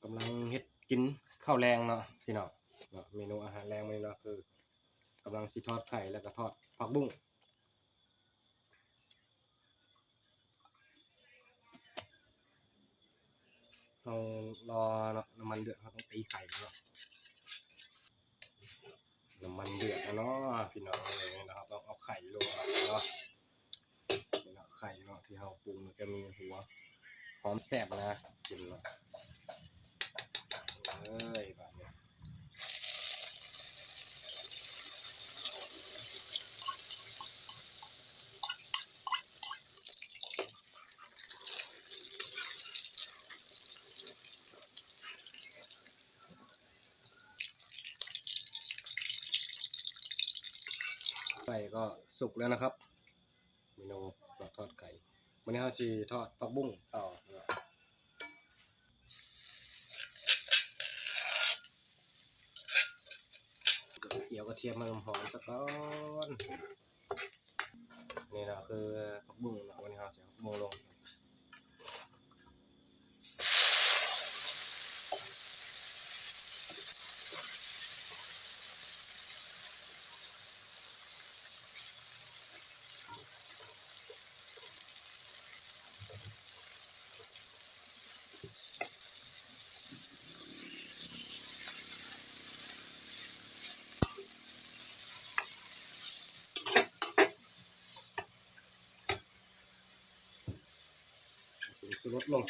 ກຳລັງເຮັດກິນເຂົ້າແລງເນາະພີ່ນ້ອງເນາະ. ເມນູອາຫານແລງມື້ນີ້ເນາະ ຄືກຳລັງຊິທອດໄຂ່ ແລ້ວກໍທອດຜັກບຸ້ງ. ເຮົາລໍເນາະ ນ້ຳມັນເດືອດ ເຮົາຕ້ອງຕີໄຂ່ເນາະ. ນ້ຳມັນເດືອດແລ້ວເນາະພີ່ນ້ອງເອີຍ ເຮົາຕ້ອງເອົາໄຂ່ລົງເນາະ. ນີ້ເນາະ ໄຂ່ເນາະ ທີ່ເຮົາປຸງ ມັນຈະມີຫົວຫອມແຊບນະ ກິນເນາະ. ເອີຍ ບາດນີ້ ໄກ່ກໍສຸກແລ້ວນະຄັບ ເມນູທອດໄກ່. ມື້ນີ້ເຮົາຊິທອດຜັກບຸ້ງຕໍ່. ກຽວກະທຽມໃຫ້ຫອມໆ ສະກ່ອນ. ນີ້ນະ ຄືຜັກບຸ້ງເນາະ ວັນນີ້ເຮົາໃສ່ຜັກບຸ້ງລົງ. ผງชูรสลง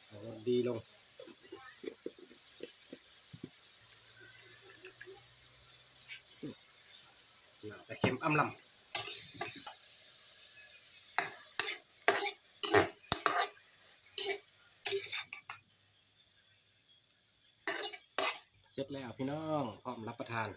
เอารสดีลง น่าจะเค็มอำลำ เสร็จแล้วพี่น้อง พร้อมรับประทาน